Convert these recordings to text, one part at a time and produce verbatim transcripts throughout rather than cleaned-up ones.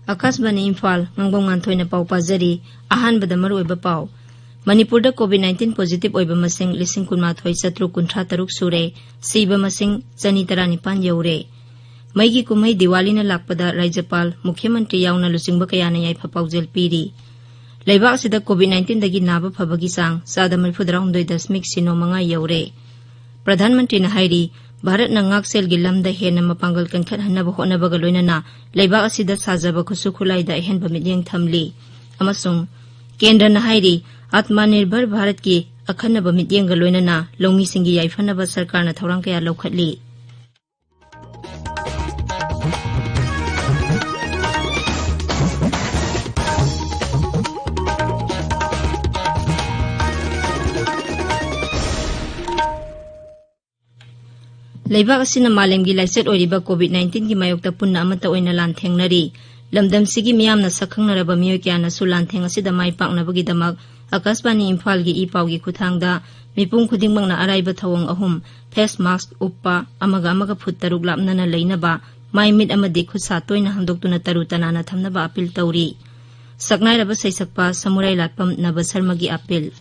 ꯑꯀꯥꯁꯕꯥꯅꯤ ꯏꯝꯐꯥꯜ, ꯉꯥꯡꯕꯝ ꯉꯥꯟꯊꯣꯏꯅ ꯄꯥꯎ ꯄꯥꯖꯔꯤ꯫ ꯑꯍꯥꯟꯕꯗ ꯃꯔꯨꯑꯣꯏꯕ ꯄꯥꯎ꯫ ꯃꯅꯤꯄꯨꯔꯗ COVID nineteen positive ꯑꯣꯏꯕ ꯃꯁꯤꯡ ꯂꯤꯁꯤꯡ ꯀꯨꯟꯃꯥꯊꯣꯏ ꯆꯥꯇ꯭ꯔꯨꯛ ꯀꯨꯟꯊ꯭ꯔꯥ ꯇꯔꯨꯛ ꯁꯨꯔꯦ꯫ ꯁꯤꯕ ꯃꯁꯤꯡ ꯆꯅꯤ ꯇꯔꯥꯅꯤꯄꯥꯟ ꯌꯧꯔꯦ꯫ ꯃꯩꯒꯤ ꯀꯨꯝꯍꯩ ꯗꯤꯋꯥꯂꯤꯅ ꯂꯥꯛꯄꯗ ꯔꯥꯖ꯭ꯌꯄꯥꯜ, ꯃꯨꯈ꯭ꯌ ꯃꯟꯇ꯭ꯔꯤ ꯌꯥꯎꯅ ꯂꯨꯆꯤꯡꯕ ꯀꯌꯥꯅ ꯌꯥꯏꯐ ꯄꯥꯎꯖꯦꯜ ꯄꯤꯔꯤ꯫ ꯂꯩꯕꯥꯛ ꯑꯁꯤꯗ COVID nineteen ꯗꯒꯤ ꯅꯥꯕ ꯐꯕꯒꯤ ꯆꯥꯡ ꯆꯥꯗ ꯃꯔꯤꯐꯨꯇꯔꯥꯍꯨꯝꯗꯣꯏ ꯗꯁꯃꯤꯛ ꯁꯤꯅꯣ ꯃꯉꯥ ꯌꯧꯔꯦ꯫ ꯄ꯭ꯔꯙꯥꯟ ꯃꯟꯇ꯭ꯔꯤꯅ ꯍꯥꯏꯔꯤ, ꯚꯥꯔꯠꯅ ꯉꯥꯛꯁꯦꯜꯒꯤ ꯂꯝꯗ ꯍꯦꯟꯅ ꯃꯄꯥꯡꯒꯜ ꯀꯟꯈꯠꯍꯟꯅꯕ ꯍꯣꯠꯅꯕꯒ ꯂꯣꯏꯅꯅ ꯂꯩꯕꯥꯛ ꯑꯁꯤꯗ ꯁꯥꯖꯕ ꯈꯨꯠꯁꯨ ꯈꯨꯠꯂꯥꯏꯗ ꯑꯍꯦꯟꯕ ꯃꯤꯠꯌꯦꯡ ꯊꯝꯂꯤ꯫ ꯑꯃꯁꯨꯡ ꯀꯦꯟꯗ꯭ꯔꯅ ꯍꯥꯏꯔꯤ, ꯑꯥꯠꯃꯅꯤꯔꯚꯔ ꯚꯥꯔꯠꯀꯤ ꯑꯈꯟꯅꯕ ꯃꯤꯠꯌꯦꯡꯒ ꯂꯣꯏꯅꯅ ꯂꯧꯃꯤꯁꯤꯡꯒꯤ ꯌꯥꯏꯐꯅꯕ ꯁꯔꯀꯥꯔꯅ ꯊꯧꯔꯥꯡ ꯀꯌꯥ ꯂꯧꯈꯠꯂꯤ꯫ ꯂꯩꯕꯥꯛ ꯑꯁꯤꯅ ꯃꯥꯂꯦꯝꯒꯤ ꯂꯥꯏꯆꯠ ꯑꯣꯏꯔꯤꯕ COVID nineteen ꯒꯤ ꯃꯥꯌꯣꯛꯇ ꯄꯨꯟꯅ ꯑꯃꯠꯇ ꯑꯣꯏꯅ ꯂꯥꯟꯊꯦꯡꯅꯔꯤ꯫ ꯂꯝꯗꯝꯁꯤꯒꯤ ꯃꯤꯌꯥꯝꯅ ꯁꯛꯈꯪꯅꯔꯕ ꯃꯤꯑꯣꯏ ꯀꯌꯥꯅꯁꯨ ꯂꯥꯟꯊꯦꯡ ꯑꯁꯤꯗ ꯃꯥꯏ ꯄꯥꯛꯅꯕꯒꯤꯗꯃꯛ ꯑꯀꯥꯁꯕꯥꯅꯤ ꯏꯝꯐꯥꯜꯒꯤ ꯏ ꯄꯥꯎꯒꯤ ꯈꯨꯠꯊꯥꯡꯗ ꯃꯤꯄꯨꯝ ꯈꯨꯗꯤꯡꯃꯛꯅ ꯑꯔꯥꯏꯕ ꯊꯧꯑꯣꯡ ꯑꯍꯨꯝ, face mask ꯎꯞꯄ, ꯑꯃꯒ ꯑꯃꯒ ꯐꯨꯠ ꯇꯔꯨꯛ ꯂꯥꯞꯅꯅ ꯂꯩꯅꯕ, ꯃꯥꯏ ꯃꯤꯠ ꯑꯃꯗꯤ ꯈꯨꯠ ꯁꯥ ꯇꯣꯏꯅ ꯍꯥꯝꯗꯣꯛꯇꯨꯅ ꯇꯔꯨ ꯇꯅꯥꯟꯅ ꯊꯝꯅꯕ ꯑꯄꯤꯜ ꯇꯧꯔꯤ꯫ ꯁꯛꯅꯥꯏꯔꯕ ꯁꯩꯁꯛꯄ ꯁꯃꯨꯔꯥꯏ ꯂꯥꯠꯄꯝ ꯅꯕ ꯁꯔꯃꯒꯤ ꯑꯄꯤꯜ꯫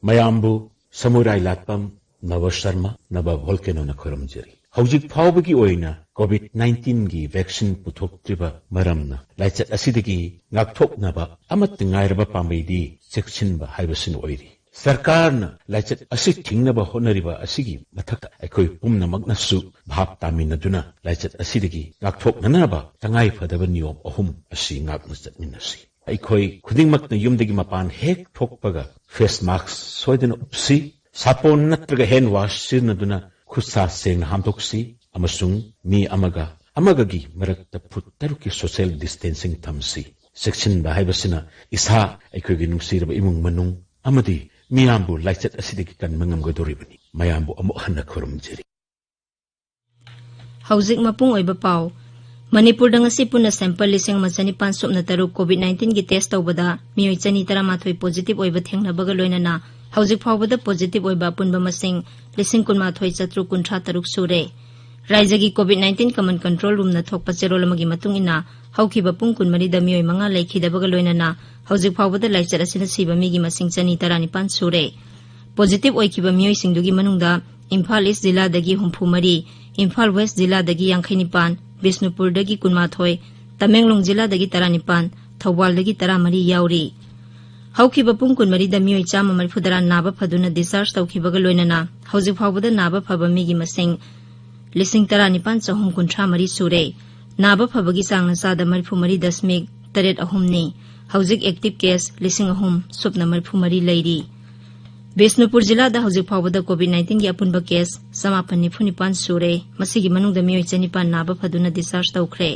ꯃꯌꯥꯝꯕꯨ ꯁꯃꯨꯔꯥꯏ ꯂꯥꯠꯄꯝ ꯅꯕ ꯁꯔꯃ ꯅꯕ ꯚꯣꯜꯀꯦꯅꯣꯅ ꯈꯨꯔꯨꯝꯖꯔꯤ꯫ ꯍꯧꯖꯤꯛ ꯐꯥꯎꯕꯒꯤ ꯑꯣꯏꯅ COVID nineteen ꯒꯤ vaccine ꯄꯨꯊꯣꯛꯇ꯭ꯔꯤꯕ ꯃꯔꯝꯅ ꯂꯥꯏꯆꯠ ꯑꯁꯤꯗꯒꯤ ꯉꯥꯛꯊꯣꯛꯅꯕ ꯑꯃꯠꯇ ꯉꯥꯏꯔꯕ ꯄꯥꯝꯕꯩꯗꯤ ꯆꯦꯛꯁꯤꯟꯕ ꯍꯥꯏꯕꯁꯤꯅ ꯑꯣꯏꯔꯤ꯫ ꯁꯔꯀꯥꯔꯅ ꯂꯥꯏꯆꯠ ꯑꯁꯤ ꯊꯤꯡꯅꯕ ꯍꯣꯠꯅꯔꯤꯕ ꯑꯁꯤꯒꯤ ꯃꯊꯛꯇ ꯑꯩꯈꯣꯏ ꯄꯨꯝꯅꯃꯛꯅꯁꯨ ꯚꯥꯞ ꯇꯥꯃꯤꯟꯅꯗꯨꯅ ꯂꯥꯏꯆꯠ ꯑꯁꯤꯗꯒꯤ ꯉꯥꯛꯊꯣꯛꯅꯅꯕ ꯇꯉꯥꯏ ꯐꯗꯕ ꯅꯤꯌꯣꯝ ꯑꯍꯨꯝ ꯑꯁꯤ ꯉꯥꯛꯅ ꯆꯠꯃꯤꯟꯅꯁꯤ꯫ ꯑꯩꯈꯣꯏ ꯈꯨꯗꯤꯡꯃꯛꯅ ꯌꯨꯝꯗꯒꯤ ꯃꯄꯥꯟ ꯍꯦꯛ ꯊꯣꯛꯄꯒ face mask ꯁꯣꯏꯗꯅ ꯎꯞꯁꯤ, ꯁꯥꯄꯣꯟ ꯅꯠꯇ꯭ꯔꯒ hand wash ꯁꯤꯖꯤꯟꯅꯗꯨꯅ ꯈꯨꯠ ꯁꯥ ꯁꯦꯡꯅ ꯍꯥꯝꯗꯣꯛꯁꯤ, ꯑꯃꯁꯨꯡ ꯃꯤ ꯑꯃꯒ ꯑꯃꯒꯒꯤ ꯃꯔꯛꯇ ꯐꯨꯠ ꯇꯔꯨꯛꯀꯤ social distancing ꯊꯝꯁꯤ꯫ ꯆꯦꯛꯁꯤꯟꯕ ꯍꯥꯏꯕꯁꯤꯅ ꯏꯁꯥ, ꯑꯩꯈꯣꯏꯒꯤ ꯅꯨꯡꯁꯤꯔꯕ ꯏꯃꯨꯡ ꯃꯅꯨꯡ ꯑꯃꯗꯤ ꯃꯤꯌꯥꯝꯕꯨ ꯂꯥꯏꯆꯠ ꯑꯁꯤꯗꯒꯤ ꯀꯟꯕ ꯉꯝꯒꯗꯧꯔꯤꯕꯅꯤ꯫ ꯃꯌꯥꯝꯕꯨ ꯑꯃꯨꯛ ꯍꯟꯅ ꯈꯨꯔꯨꯝꯖꯔꯤ꯫ ꯍꯧꯖꯤꯛ ꯃꯄꯨꯡ ꯑꯣꯏꯕ ꯄꯥꯎ꯫ ꯃꯅꯤꯄꯨꯔꯗ ꯉꯁꯤ ꯄꯨꯟꯅ sample ꯂꯤꯁꯤꯡ ꯑꯃ ꯆꯅꯤꯄꯥꯟ ꯁꯨꯞꯅ ꯇꯔꯨꯛ COVID nineteen ꯒꯤ test ꯇꯧꯕꯗ ꯃꯤꯑꯣꯏ ꯆꯅꯤ ꯇꯔꯥꯃꯥꯊꯣꯏ positive ꯑꯣꯏꯕ ꯊꯦꯡꯅꯕꯒ ꯂꯣꯏꯅꯅ ꯍꯧꯖꯤꯛ ꯐꯥꯎꯕꯗ positive ꯑꯣꯏꯕ ꯑꯄꯨꯟꯕ ꯃꯁꯤꯡ ꯂꯤꯁꯤꯡ ꯀꯨꯟꯃꯥꯊꯣꯏ ꯆꯥꯇ꯭ꯔꯨꯛ ꯀꯨꯟꯊ꯭ꯔꯥ ꯇꯔꯨꯛ ꯁꯨꯔꯦ꯫ ꯔꯥꯏꯖ꯭ꯌꯒꯤ COVID nineteen common control room ꯅ ꯊꯣꯛꯄ ꯆꯦꯔꯣꯜ ꯑꯃꯒꯤ ꯃꯇꯨꯡ ꯏꯟꯅ, ꯍꯧꯈꯤꯕ ꯄꯨꯡ ꯀꯨꯟꯃꯔꯤꯗ ꯃꯤꯑꯣꯏ ꯃꯉꯥ ꯂꯩꯈꯤꯗꯕꯒ ꯂꯣꯏꯅꯅ ꯍꯧꯖꯤꯛ ꯐꯥꯎꯕꯗ ꯂꯥꯏꯆꯠ ꯑꯁꯤꯅ ꯁꯤꯕ ꯃꯤꯒꯤ ꯃꯁꯤꯡ ꯆꯅꯤ ꯇꯔꯥꯅꯤꯄꯥꯟ ꯁꯨꯔꯦ꯫ ꯄꯣꯖꯤꯇꯤꯚ ꯑꯣꯏꯈꯤꯕ ꯃꯤꯑꯣꯏꯁꯤꯡꯗꯨꯒꯤ ꯃꯅꯨꯡꯗ ꯏꯝꯐꯥꯜ ꯏꯁ ꯖꯤꯂꯥꯗꯒꯤ ꯍꯨꯝꯐꯨ ꯃꯔꯤ, ꯏꯝꯐꯥꯜ ꯋꯦꯁ ꯖꯤꯂꯥꯗꯒꯤ ꯌꯥꯡꯈꯩ ꯅꯤꯄꯥꯟ, ꯕꯤꯁꯅꯨꯄꯨꯔꯗꯒꯤ ꯀꯨꯟꯃꯥꯊꯣꯏ, ꯇꯃꯦꯡꯂꯣꯡ ꯖꯤꯂꯥꯗꯒꯤ ꯇꯔꯥꯅꯤꯄꯥꯟ, ꯊꯧꯕꯥꯜꯗꯒꯤ ꯇꯔꯥꯃꯔꯤ ꯌꯥꯎꯔꯤ꯫ ꯍꯧꯈꯤꯕ ꯄꯨꯡ ꯀꯨꯟꯃꯔꯤꯗ ꯃꯤꯑꯣꯏ ꯆꯥꯝꯃ ꯃꯔꯤꯐꯨ ꯇꯔꯥ ꯅꯥꯕ ꯐꯗꯨꯅ discharge ꯇꯧꯈꯤꯕꯒ ꯂꯣꯏꯅꯅ ꯍꯧꯖꯤꯛ ꯐꯥꯎꯕꯗ ꯅꯥꯕ ꯐꯕ ꯃꯤꯒꯤ ꯃꯁꯤꯡ ꯂꯤꯁꯤꯡ ꯇꯔꯥꯅꯤꯄꯥꯟ ꯆꯍꯨꯝ ꯀꯨꯟꯊ꯭ꯔꯥ ꯃꯔꯤ ꯁꯨꯔꯦ꯫ ꯅꯥꯕ ꯐꯕꯒꯤ ꯆꯥꯡꯅ ꯆꯥꯗ ꯃꯔꯤꯐꯨ ꯃꯔꯤ ꯗꯁꯃꯤꯛ ꯇꯔꯦꯠ ꯑꯍꯨꯝꯅꯤ꯫ ꯍꯧꯖꯤꯛ active case ꯂꯤꯁꯤꯡ ꯑꯍꯨꯝ ꯁꯨꯞꯅ ꯃꯔꯤꯐꯨ ꯃꯔꯤ ꯂꯩꯔꯤ꯫ ꯕꯤꯁꯅꯨꯄꯨꯔ ꯖꯤꯂꯥꯗ ꯍꯧꯖꯤꯛ ꯐꯥꯎꯕꯗ COVID nineteenꯒꯤ ꯑꯄꯨꯟꯕ case ꯆꯃꯥꯄꯟ ꯅꯤꯐꯨ ꯅꯤꯄꯥꯟ ꯁꯨꯔꯦ꯫ ꯃꯁꯤꯒꯤ ꯃꯅꯨꯡꯗ ꯃꯤꯑꯣꯏ ꯆꯅꯤꯄꯥꯟ ꯅꯥꯕ ꯐꯗꯨꯅ discharge ꯇꯧꯈ꯭ꯔꯦ꯫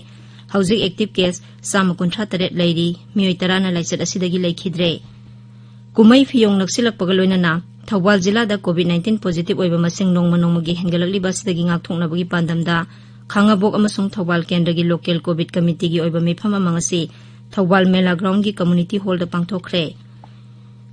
ꯍꯧꯖꯤꯛ active case ꯆꯥꯝꯃ ꯀꯨꯟꯊ꯭ꯔꯥ ꯇꯔꯦꯠ ꯂꯩꯔꯤ꯫ ꯃꯤꯑꯣꯏ ꯇꯔꯥꯅ ꯂꯥꯏꯆꯠ ꯑꯁꯤꯗꯒꯤ ꯂꯩꯈꯤꯗ꯭ꯔꯦ꯫ ꯀꯨꯝꯍꯩ ꯐꯤꯌꯣꯡ ꯅꯛꯁꯤꯜꯂꯛꯄꯒ ꯂꯣꯏꯅꯅ ꯊꯧꯕꯥꯜ ꯖꯤꯂꯥꯗ COVID nineteen positive ꯑꯣꯏꯕ ꯃꯁꯤꯡ ꯅꯣꯡꯃ ꯅꯣꯡꯃꯒꯤ ꯍꯦꯟꯒꯠꯂꯛꯂꯤꯕ ꯑꯁꯤꯗꯒꯤ ꯉꯥꯛꯊꯣꯛꯅꯕꯒꯤ ꯄꯥꯟꯗꯝꯗ ꯈꯥꯉꯕꯣꯛ ꯑꯃꯁꯨꯡ ꯊꯧꯕꯥꯜ ꯀꯦꯟꯗ꯭ꯔꯒꯤ local COVID committeeꯒꯤ ꯑꯣꯏꯕ ꯃꯤꯐꯝ ꯑꯃ ꯉꯁꯤ ꯊꯧꯕꯥꯜ ꯃꯦꯂꯥ groundꯒꯤ community hallꯗ ꯄꯥꯡꯊꯣꯛꯈ꯭ꯔꯦ꯫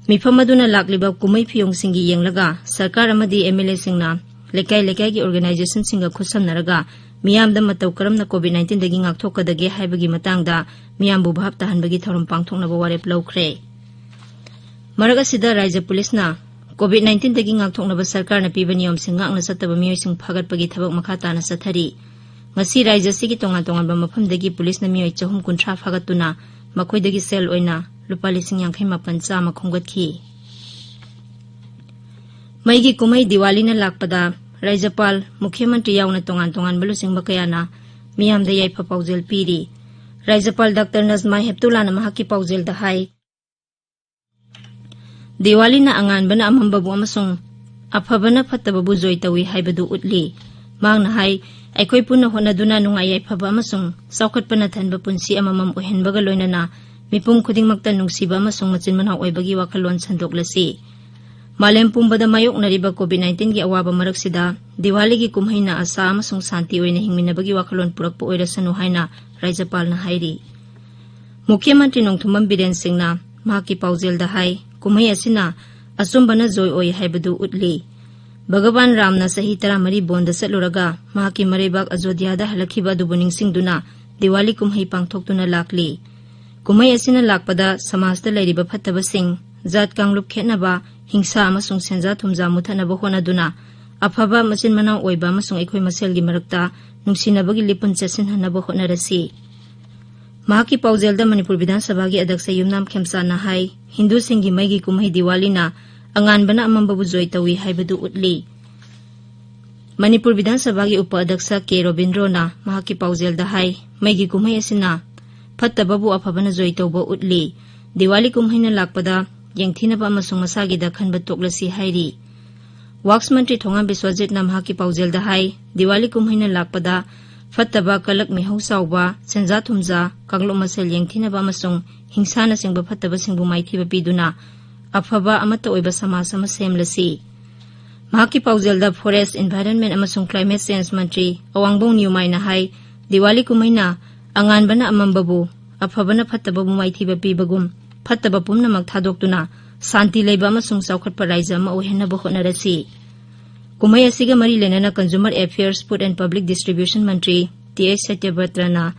ꯃꯤꯐꯝ ꯑꯗꯨꯅ ꯂꯥꯛꯂꯤꯕ ꯀꯨꯝꯍꯩ ꯐꯤꯌꯣꯡꯁꯤꯡꯒꯤ ꯌꯦꯡꯂꯒ ꯁꯔꯀꯥꯔ ꯑꯃꯗꯤ MLAꯁꯤꯡꯅ ꯂꯩꯀꯥꯏ ꯂꯩꯀꯥꯏꯒꯤ organizationꯁꯤꯡꯒ ꯈꯨꯠꯁꯝꯅꯔꯒ ꯃꯤꯌꯥꯝꯗ ꯃꯇꯧ ꯀꯔꯝꯅ COVID nineteenꯗꯒꯤ ꯉꯥꯛꯊꯣꯛꯀꯗꯒꯦ ꯍꯥꯏꯕꯒꯤ ꯃꯇꯥꯡꯗ ꯃꯤꯌꯥꯝꯕꯨ ꯚꯥꯞ ꯇꯥꯍꯟꯕꯒꯤ ꯊꯧꯔꯝ ꯄꯥꯡꯊꯣꯛꯅꯕ ꯋꯥꯔꯦꯞ ꯂꯧꯈ꯭ꯔꯦ꯫ ꯃꯔꯛ ꯑꯁꯤꯗ ꯔꯥꯏꯖ꯭ꯌ ꯄꯨꯂꯤꯁꯅ COVID nineteenꯗꯒꯤ ꯉꯥꯛꯊꯣꯛꯅꯕ ꯁꯔꯀꯥꯔꯅ ꯄꯤꯕ ꯅꯤꯌꯣꯝꯁꯤꯡ ꯉꯥꯛꯅ ꯆꯠꯇꯕ ꯃꯤꯑꯣꯏꯁꯤꯡ ꯐꯥꯒꯠꯄꯒꯤ ꯊꯕꯛ ꯃꯈꯥ ꯇꯥꯅ ꯆꯠꯊꯔꯤ꯫ ꯉꯁꯤ ꯔꯥꯏꯖ꯭ꯌ ꯑꯁꯤꯒꯤ ꯇꯣꯉꯥꯟ ꯇꯣꯉꯥꯟꯕ ꯃꯐꯝꯗꯒꯤ ꯄꯨꯂꯤꯁꯅ ꯃꯤꯑꯣꯏ ꯆꯍꯨꯝ ꯀꯨꯟꯊ꯭ꯔꯥ ꯐꯥꯒꯠꯇꯨꯅ ꯃꯈꯣꯏꯗꯒꯤ ꯁꯦꯜ ꯑꯣꯏꯅ ꯂꯨꯄꯥ ꯂꯤꯁꯤꯡ ꯌꯥꯡꯈꯩ ꯃꯥꯄꯟ ꯆꯥꯝꯃ ꯈꯣꯝꯒꯠꯈꯤ꯫ ꯃꯩꯒꯤ ꯀꯨꯝꯍꯩ ꯗꯤꯋꯥꯂꯤꯅ ꯂꯥꯛꯄꯗ ꯔꯥꯏꯖ꯭ꯌꯄꯥꯜ, ꯃꯨꯈ꯭ꯌ ꯃꯟꯇ꯭ꯔꯤ ꯌꯥꯎꯅ ꯇꯣꯉꯥꯟ ꯇꯣꯉꯥꯟꯕ ꯂꯨꯆꯤꯡꯕ ꯀꯌꯥꯅ ꯃꯤꯌꯥꯝꯗ ꯌꯥꯏꯐ ꯄꯥꯎꯖꯦꯜ ꯄꯤꯔꯤ꯫ ꯔꯥꯏꯖ꯭ꯌꯄꯥꯜ ꯗꯥꯛꯇꯔ ꯅꯖꯃꯥ ꯍꯦꯞꯇꯨꯂꯥꯅ ꯃꯍꯥꯛꯀꯤ ꯄꯥꯎꯖꯦꯜꯗ ꯍꯥꯏ, ꯗꯤꯋꯥꯂꯤꯅ ꯑꯉꯥꯟꯕꯅ ꯑꯃꯝꯕꯕꯨ ꯑꯃꯁꯨꯡ ꯑꯐꯕꯅ ꯐꯠꯇꯕꯕꯨ ꯖꯣꯏ ꯇꯧꯏ ꯍꯥꯏꯕꯗꯨ ꯎꯠꯂꯤ꯫ ꯃꯍꯥꯛꯅ ꯍꯥꯏ, ꯑꯩꯈꯣꯏ ꯄꯨꯟꯅ ꯍꯣꯠꯅꯗꯨꯅ ꯅꯨꯡꯉꯥꯏ ꯌꯥꯏꯐꯕ ꯑꯃꯁꯨꯡ ꯆꯥꯎꯈꯠꯄꯅ ꯊꯟꯕ ꯄꯨꯟꯁꯤ ꯑꯃꯃꯝ ꯑꯣꯏꯍꯟꯕꯒ ꯂꯣꯏꯅꯅ ꯃꯤꯄꯨꯝ ꯈꯨꯗꯤꯡꯃꯛꯇ ꯅꯨꯡꯁꯤꯕ ꯑꯃꯁꯨꯡ ꯃꯆꯤꯟ ꯃꯅꯥꯎ ꯑꯣꯏꯕꯒꯤ ꯋꯥꯈꯜꯂꯣꯟ ꯁꯟꯗꯣꯛꯂꯁꯤ꯫ ꯃꯥꯂꯦꯝ ꯄꯨꯝꯕꯗ ꯃꯥꯌꯣꯛꯅꯔꯤꯕ COVID nineteenꯒꯤ ꯑꯋꯥꯕ ꯃꯔꯛꯁꯤꯗ ꯗꯤꯋꯥꯂꯤꯒꯤ ꯀꯨꯝꯍꯩꯅ ꯑꯁꯥ ꯑꯃꯁꯨꯡ ꯁꯥꯟꯇꯤ ꯑꯣꯏꯅ ꯍꯤꯡꯃꯤꯟꯅꯕꯒꯤ ꯋꯥꯈꯜꯂꯣꯟ ꯄꯨꯔꯛꯄ ꯑꯣꯏꯔꯁꯅꯨ ꯍꯥꯏꯅ ꯔꯥꯏꯖ꯭ꯌꯄꯥꯜꯅ ꯍꯥꯏꯔꯤ꯫ ꯃꯨꯈ꯭ꯌ ꯃꯟꯇ꯭ꯔꯤ ꯅꯣꯡꯊꯣꯝꯕꯝ ꯕꯤꯔꯦꯟ ꯁꯤꯡꯅ ꯃꯍꯥꯛꯀꯤ ꯄꯥꯎꯖꯦꯜꯗ ꯍꯥꯏ, ꯀꯨꯝꯍꯩ ꯑꯁꯤꯅ ꯑꯆꯨꯝꯕꯅ ꯖꯣꯏ ꯑꯣꯏ ꯍꯥꯏꯕꯗꯨ ꯎꯠꯂꯤ꯫ ꯚꯒꯋꯥꯟ ꯔꯥꯝꯅ ꯆꯍꯤ ꯇꯔꯥꯃꯔꯤ ꯕꯣꯟꯗ ꯆꯠꯂꯨꯔꯒ ꯃꯍꯥꯛꯀꯤ ꯃꯔꯩꯕꯥꯛ ꯑꯖꯣꯙ꯭ꯌꯥꯗ ꯍꯜꯂꯛꯈꯤꯕ ꯑꯗꯨꯕꯨ ꯅꯤꯡꯁꯤꯡꯗꯨꯅ ꯗꯤꯋꯥꯂꯤ ꯀꯨꯝꯍꯩ ꯄꯥꯡꯊꯣꯛꯇꯨꯅ ꯂꯥꯛꯂꯤ꯫ ꯀꯨꯝꯍꯩ ꯑꯁꯤꯅ ꯂꯥꯛꯄꯗ ꯁꯃꯥꯖꯇ ꯂꯩꯔꯤꯕ ꯐꯠꯇꯕꯁꯤꯡ, ꯖꯥꯠ ꯀꯥꯡꯂꯨꯞ ꯈꯦꯠꯅꯕ, ꯍꯤꯡꯁꯥ ꯑꯃꯁꯨꯡ ꯁꯦꯟꯖꯥ ꯊꯨꯝꯖꯥ ꯃꯨꯊꯠꯅꯕ ꯍꯣꯠꯅꯗꯨꯅ ꯑꯐꯕ ꯃꯆꯤꯟ ꯃꯅꯥꯎ ꯑꯣꯏꯕ ꯑꯃꯁꯨꯡ ꯑꯩꯈꯣꯏ ꯃꯁꯦꯜꯒꯤ ꯃꯔꯛꯇ ꯅꯨꯡꯁꯤꯅꯕꯒꯤ ꯂꯤꯄꯨꯟ ꯆꯦꯠꯁꯤꯟꯍꯟꯅꯕ ꯍꯣꯠꯅꯔꯁꯤ꯫ ꯃꯍꯥꯛꯀꯤ ꯄꯥꯎꯖꯦꯜꯗ ꯃꯅꯤꯄꯨꯔ ꯕꯤꯙꯥꯟ ꯁꯚꯥꯒꯤ ꯑꯗꯛꯁ ꯌꯨꯝꯅꯥꯝ ꯈꯦꯝꯆꯥꯟꯅ ꯍꯥꯏ, ꯍꯤꯟꯗꯨꯁꯤꯡꯒꯤ ꯃꯩꯒꯤ ꯀꯨꯝꯍꯩ ꯗꯤꯋꯥꯂꯤꯅ ꯑꯉꯥꯟꯕꯅ ꯑꯃꯝꯕꯕꯨ ꯖꯣꯏ ꯇꯧꯏ ꯍꯥꯏꯕꯗꯨ ꯎꯠꯂꯤ꯫ ꯃꯅꯤꯄꯨꯔ ꯕꯤꯙꯥꯟ ꯁꯚꯥꯒꯤ ꯎꯄ ꯑꯗꯛꯁ ꯀꯦ ꯔꯣꯕꯤꯟꯗ꯭ꯔꯣꯅ ꯃꯍꯥꯛꯀꯤ ꯄꯥꯎꯖꯦꯜꯗ ꯍꯥꯏ, ꯃꯩꯒꯤ ꯀꯨꯝꯍꯩ ꯑꯁꯤꯅ ꯐꯠꯇꯕꯕꯨ ꯑꯐꯕꯅ ꯖꯣꯏ ꯇꯧꯕ ꯎꯠꯂꯤ꯫ ꯗꯤꯋꯥꯂꯤ ꯀꯨꯝꯍꯩꯅ ꯂꯥꯛꯄꯗ ꯌꯦꯡꯊꯤꯅꯕ ꯑꯃꯁꯨꯡ ꯃꯁꯥꯒꯤꯗ ꯈꯟꯕ ꯇꯣꯛꯂꯁꯤ ꯍꯥꯏꯔꯤ꯫ ꯋꯥꯛꯁ ꯃꯟꯇ꯭ꯔꯤ ꯊꯣꯉꯥꯝ ꯕꯤꯁ꯭ꯋꯖꯤꯠꯅ ꯃꯍꯥꯛꯀꯤ ꯄꯥꯎꯖꯦꯜꯗ ꯍꯥꯏ, ꯗꯤꯋꯥꯂꯤ ꯀꯨꯝꯍꯩꯅ ꯂꯥꯛꯄꯗ ꯐꯠꯇꯕ, ꯀꯂꯛ ꯃꯤꯍꯧ ꯆꯥꯎꯕ, ꯁꯦꯟꯖꯥ ꯊꯨꯝꯖꯥ, ꯀꯥꯡꯂꯨꯞ ꯃꯁꯦꯜ ꯌꯦꯡꯊꯤꯅꯕ ꯑꯃꯁꯨꯡ ꯍꯤꯡꯁꯥꯅꯆꯤꯡꯕ ꯐꯠꯇꯕꯁꯤꯡꯕꯨ ꯃꯥꯏꯊꯤꯕ ꯄꯤꯗꯨꯅ ꯑꯐꯕ ꯑꯃꯠꯇ ꯑꯣꯏꯕ ꯁꯃꯥꯖ ꯑꯃ ꯁꯦꯝꯂꯁꯤ꯫ ꯃꯍꯥꯛꯀꯤ ꯄꯥꯎꯖꯦꯜꯗ ꯐꯣꯔꯦꯁ, ꯏꯟꯚꯥꯏꯔꯟꯃꯦꯟ ꯑꯃꯁꯨꯡ ꯀ꯭ꯂꯥꯏꯃꯦꯠ ꯆꯦꯟꯖ ꯃꯟꯇ꯭ꯔꯤ ꯑꯋꯥꯡꯕꯧ ꯅ꯭ꯌꯨꯃꯥꯏꯅ ꯍꯥꯏ, ꯗꯤꯋꯥꯂꯤ ꯀꯨꯝꯍꯩꯅ ꯑꯉꯥꯟꯕꯅ ꯑꯃꯝꯕꯕꯨ, ꯑꯐꯕꯅ ꯐꯠꯇꯕꯕꯨ ꯃꯥꯏꯊꯤꯕ ꯄꯤꯕꯒꯨꯝ, ꯐꯠꯇꯕ ꯄꯨꯝꯅꯃꯛ ꯊꯥꯗꯣꯛꯇꯨꯅ ꯁꯥꯟꯇꯤ ꯂꯩꯕ ꯑꯃꯁꯨꯡ ꯆꯥꯎꯈꯠꯄ ꯔꯥꯏꯖ꯭ꯌ ꯑꯃ ꯑꯣꯏꯍꯟꯅꯕ ꯍꯣꯠꯅꯔꯁꯤ꯫ ꯀꯨꯝꯍꯩ ꯑꯁꯤꯒ ꯃꯔꯤ ꯂꯩꯅꯅ Consumer Affairs, Food and Public Distribution Mantri T H ꯁꯇ꯭ꯌꯕ꯭ꯔꯇꯅ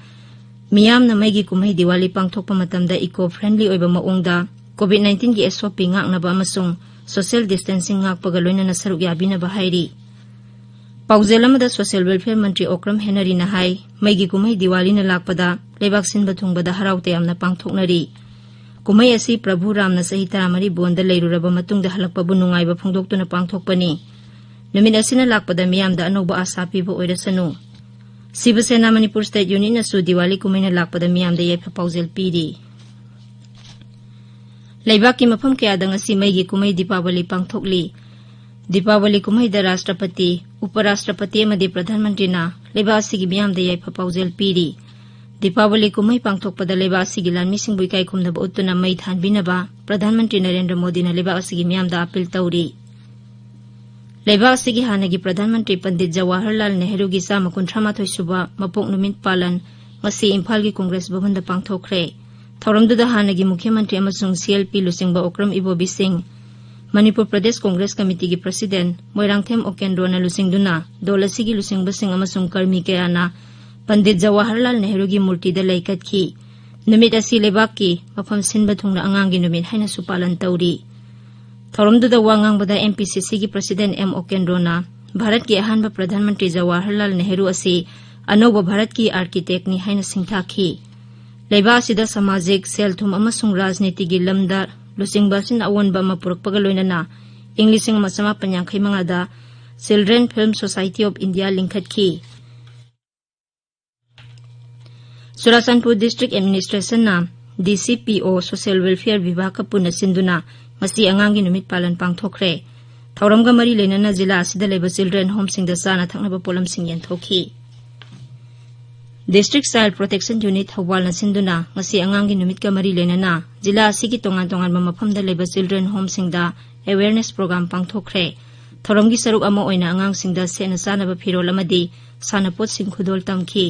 ꯃꯤꯌꯥꯝꯅ ꯃꯩꯒꯤ ꯀꯨꯝꯍꯩ ꯗꯤꯋꯥꯂꯤ ꯄꯥꯡꯊꯣꯛꯄ ꯃꯇꯝꯗ eco friendly ꯑꯣꯏꯕ ꯃꯑꯣꯡꯗ COVID nineteen ꯒꯤ S O P ꯉꯥꯛꯅꯕ ꯑꯃꯁꯨꯡ social distancing ꯉꯥꯛꯄꯒ ꯂꯣꯏꯅꯅ ꯁꯔꯨꯛ ꯌꯥꯕꯤꯅꯕ ꯍꯥꯏꯔꯤ꯫ ꯄꯥꯎꯖꯦꯜ ꯑꯃꯗ Social Welfare ꯃꯟꯇ꯭ꯔꯤ ꯑꯣꯀ꯭ꯔꯝ ꯍꯦꯅꯔꯤꯅ ꯍꯥꯏ, ꯃꯩꯒꯤ ꯀꯨꯝꯍꯩ ꯗꯤꯋꯥꯂꯤꯅ ꯂꯥꯛꯄꯗ ꯂꯩꯕꯥꯛ ꯁꯤꯟꯕ ꯊꯨꯡꯕꯗ ꯍꯔꯥꯎ ꯇꯌꯥꯝꯅ ꯄꯥꯡꯊꯣꯛꯅꯔꯤ꯫ ꯀꯨꯝꯍꯩ ꯑꯁꯤ ꯄ꯭ꯔꯚꯨ ꯔꯥꯝꯅ ꯆꯍꯤ ꯇꯔꯥꯃꯔꯤ ꯕꯣꯟꯗ ꯂꯩꯔꯨꯔꯕ ꯃꯇꯨꯡꯗ ꯍꯜꯂꯛꯄꯕꯨ ꯅꯨꯡꯉꯥꯏꯕ ꯐꯣꯡꯗꯣꯛꯇꯨꯅ ꯄꯥꯡꯊꯣꯛꯄꯅꯤ꯫ ꯅꯨꯃꯤꯠ ꯑꯁꯤꯅ ꯂꯥꯛꯄꯗ ꯃꯤꯌꯥꯝꯗ ꯑꯅꯧꯕ ꯑꯥꯁꯥ ꯄꯤꯕ ꯑꯣꯏꯔꯁꯅꯨ꯫ ꯁꯤꯕ ꯁꯦꯅꯥ ꯃꯅꯤꯄꯨꯔ ꯁ꯭ꯇꯦꯠ ꯌꯨꯅꯤꯠꯅꯁꯨ ꯗꯤꯋꯥꯂꯤ ꯀꯨꯝꯍꯩꯅ ꯂꯥꯛꯄꯗ ꯃꯤꯌꯥꯝꯗ ꯌꯥꯏꯐ ꯄꯥꯎꯖꯦꯜ ꯄꯤꯔꯤ꯫ ꯂꯩꯕꯥꯛꯀꯤ ꯃꯐꯝ ꯀꯌꯥꯗ ꯉꯁꯤ ꯃꯩꯒꯤ ꯀꯨꯝꯍꯩ ꯗꯤꯄꯥꯋꯂꯤ ꯄꯥꯡꯊꯣꯛꯂꯤ꯫ ꯗꯤꯄꯥꯋꯂꯤ ꯀꯨꯝꯍꯩꯗ ꯔꯥꯁꯇ꯭ꯔꯄꯇꯤ, ꯎꯄ ꯔꯥꯁꯇ꯭ꯔꯄꯇꯤ ꯑꯃꯗꯤ ꯄ꯭ꯔꯙꯥꯟ ꯃꯟꯇ꯭ꯔꯤꯅ ꯂꯩꯕꯥꯛ ꯑꯁꯤꯒꯤ ꯃꯤꯌꯥꯝꯗ ꯌꯥꯏꯐ ꯄꯥꯎꯖꯦꯜ ꯄꯤꯔꯤ꯫ ꯗꯤꯄꯥꯋꯂꯤ ꯀꯨꯝꯍꯩ ꯄꯥꯡꯊꯣꯛꯄꯗ ꯂꯩꯕꯥꯛ ꯑꯁꯤꯒꯤ ꯂꯥꯟꯃꯤꯁꯤꯡꯕꯨ ꯏꯀꯥꯏ ꯈꯨꯝꯅꯕ ꯎꯠꯇꯨꯅ ꯃꯩ ꯊꯥꯟꯕꯤꯅꯕ ꯄ꯭ꯔꯙꯥꯟ ꯃꯟꯇ꯭ꯔꯤ ꯅꯔꯦꯟꯗ꯭ꯔ ꯃꯣꯗꯤꯅ ꯂꯩꯕꯥꯛ ꯑꯁꯤꯒꯤ ꯃꯤꯌꯥꯝꯗ ꯑꯥꯄꯤꯜ ꯇꯧꯔꯤ꯫ ꯂꯩꯕꯥꯛ ꯑꯁꯤꯒꯤ ꯍꯥꯟꯅꯒꯤ ꯄ꯭ꯔꯙꯥꯟ ꯃꯟꯇ꯭ꯔꯤ ꯄꯟꯗꯤꯠ ꯖꯋꯥꯍꯔꯂꯥꯜ ꯅꯦꯍꯔꯨꯒꯤ ꯆꯥꯝꯃ ꯀꯨꯟꯊ꯭ꯔꯥ ꯃꯥꯊꯣꯏ ꯁꯨꯕ ꯃꯄꯣꯛ ꯅꯨꯃꯤꯠ ꯄꯥꯂꯟ ꯉꯁꯤ ꯏꯝꯐꯥꯜꯒꯤ ꯀꯣꯡꯒ꯭ꯔꯦꯁ ꯚꯕꯟꯗ ꯄꯥꯡꯊꯣꯛꯈ꯭ꯔꯦ꯫ ꯊꯧꯔꯝꯗꯨꯗ ꯍꯥꯟꯅꯒꯤ ꯃꯨꯈ꯭ꯌ ꯃꯟꯇ꯭ꯔꯤ ꯑꯃꯁꯨꯡ C L P ꯂꯨꯆꯤꯡꯕ ꯑꯣꯀ꯭ꯔꯝ ꯏꯕꯣꯕꯤ ꯁꯤꯡ, ꯃꯅꯤꯄꯨꯔ ꯄ꯭ꯔꯗꯦꯁ ꯀꯣꯡꯒ꯭ꯔꯦꯁ ꯀꯃꯤꯇꯤꯒꯤ ꯄ꯭ꯔꯁꯤꯗꯦꯟ ꯃꯣꯏꯔꯥꯡꯊꯦꯝ ꯑꯣꯀꯦꯟꯗ꯭ꯔꯣꯅ ꯂꯨꯆꯤꯡꯗꯨꯅ ꯗꯣꯜ ꯑꯁꯤꯒꯤ ꯂꯨꯆꯤꯡꯕꯁꯤꯡ ꯑꯃꯁꯨꯡ ꯀꯔꯃꯤ ꯀꯌꯥꯅ ꯄꯟꯗꯤꯠ ꯖꯋꯥꯍꯔꯂꯥꯜ ꯅꯦꯍꯔꯨꯒꯤ ꯃꯨꯔꯇꯤꯗ ꯂꯩ ꯀꯠꯈꯤ꯫ ꯅꯨꯃꯤꯠ ꯑꯁꯤ ꯂꯩꯕꯥꯛꯀꯤ ꯃꯐꯝ ꯁꯤꯟꯕ ꯊꯨꯡꯅ ꯑꯉꯥꯡꯒꯤ ꯅꯨꯃꯤꯠ ꯍꯥꯏꯅꯁꯨ ꯄꯥꯂꯟ ꯇꯧꯔꯤ꯫ ꯊꯧꯔꯝꯗꯨꯗ ꯋꯥ ꯉꯥꯡꯕꯗ M P C C ꯒꯤ President M Okendro ꯅ ꯚꯥꯔꯠꯀꯤ ꯑꯍꯥꯟꯕ ꯄ꯭ꯔꯙꯥꯟ ꯃꯟꯇ꯭ꯔꯤ ꯖꯋꯥꯍꯔꯂꯥꯜ ꯅꯦꯍꯔꯨ ꯑꯁꯤ ꯑꯅꯧꯕ ꯚꯥꯔꯠꯀꯤ architect ꯅꯤ ꯍꯥꯏꯅ ꯁꯤꯡꯊꯥꯈꯤ꯫ ꯂꯩꯕꯥꯛ ꯑꯁꯤꯗ ꯁꯃꯥꯖꯤꯛ, ꯁꯦꯜ ꯊꯨꯝ ꯑꯃꯁꯨꯡ ꯔꯥꯖꯅꯤꯇꯤꯒꯤ ꯂꯝꯗ ꯂꯨꯆꯤꯡꯕ ꯑꯁꯤꯅ ꯑꯑꯣꯟꯕ ꯑꯃ ꯄꯨꯔꯛꯄꯒ ꯂꯣꯏꯅꯅ ꯏꯪ ꯂꯤꯁꯤꯡ ꯑꯃ ꯆꯃꯥꯄꯟ ꯌꯥꯡꯈꯩ ꯃꯉꯥꯗ Children Film Society of India ꯂꯤꯡꯈꯠꯈꯤ꯫ ꯆꯨꯔꯥꯆꯥꯟꯄꯨꯔ District Administration ꯅ D C P O Social Welfare ꯚꯤꯚꯥꯒꯀ ꯄꯨꯟꯅ ꯁꯤꯟꯗꯨꯅ ꯉꯁꯤ ꯑꯉꯥꯡꯒꯤ ꯅꯨꯃꯤꯠ ꯄꯥꯂꯟ ꯄꯥꯡꯊꯣꯛꯈ꯭ꯔꯦ꯫ ꯊꯧꯔꯝꯒ ꯃꯔꯤ ꯂꯩꯅꯅ ꯖꯤꯂꯥ ꯑꯁꯤꯗ ꯂꯩꯕ children home ꯁꯤꯡꯗ ꯆꯥꯅ ꯊꯛꯅꯕ ꯄꯣꯠꯂꯝꯁꯤꯡ ꯌꯦꯟꯊꯣꯛꯈꯤ꯫ District Child Protection Unit ꯊꯧꯕꯥꯜꯅ ꯁꯤꯟꯗꯨꯅ ꯉꯁꯤ ꯑꯉꯥꯡꯒꯤ ꯅꯨꯃꯤꯠꯀ ꯃꯔꯤ ꯂꯩꯅꯅ ꯖꯤꯂꯥ ꯑꯁꯤꯒꯤ ꯇꯣꯉꯥꯟ ꯇꯣꯉꯥꯟꯕ ꯃꯐꯝꯗ ꯂꯩꯕ children home ꯁꯤꯡꯗ awareness program ꯄꯥꯡꯊꯣꯛꯈ꯭ꯔꯦ꯫ ꯊꯧꯔꯝꯒꯤ ꯁꯔꯨꯛ ꯑꯃ ꯑꯣꯏꯅ ꯑꯉꯥꯡꯁꯤꯡꯗ ꯁꯦꯠꯅ ꯆꯥꯅꯕ ꯐꯤꯔꯣꯜ ꯑꯃꯗꯤ ꯁꯥꯟꯅꯄꯣꯠꯁꯤꯡ ꯈꯨꯗꯣꯜ ꯇꯝꯈꯤ꯫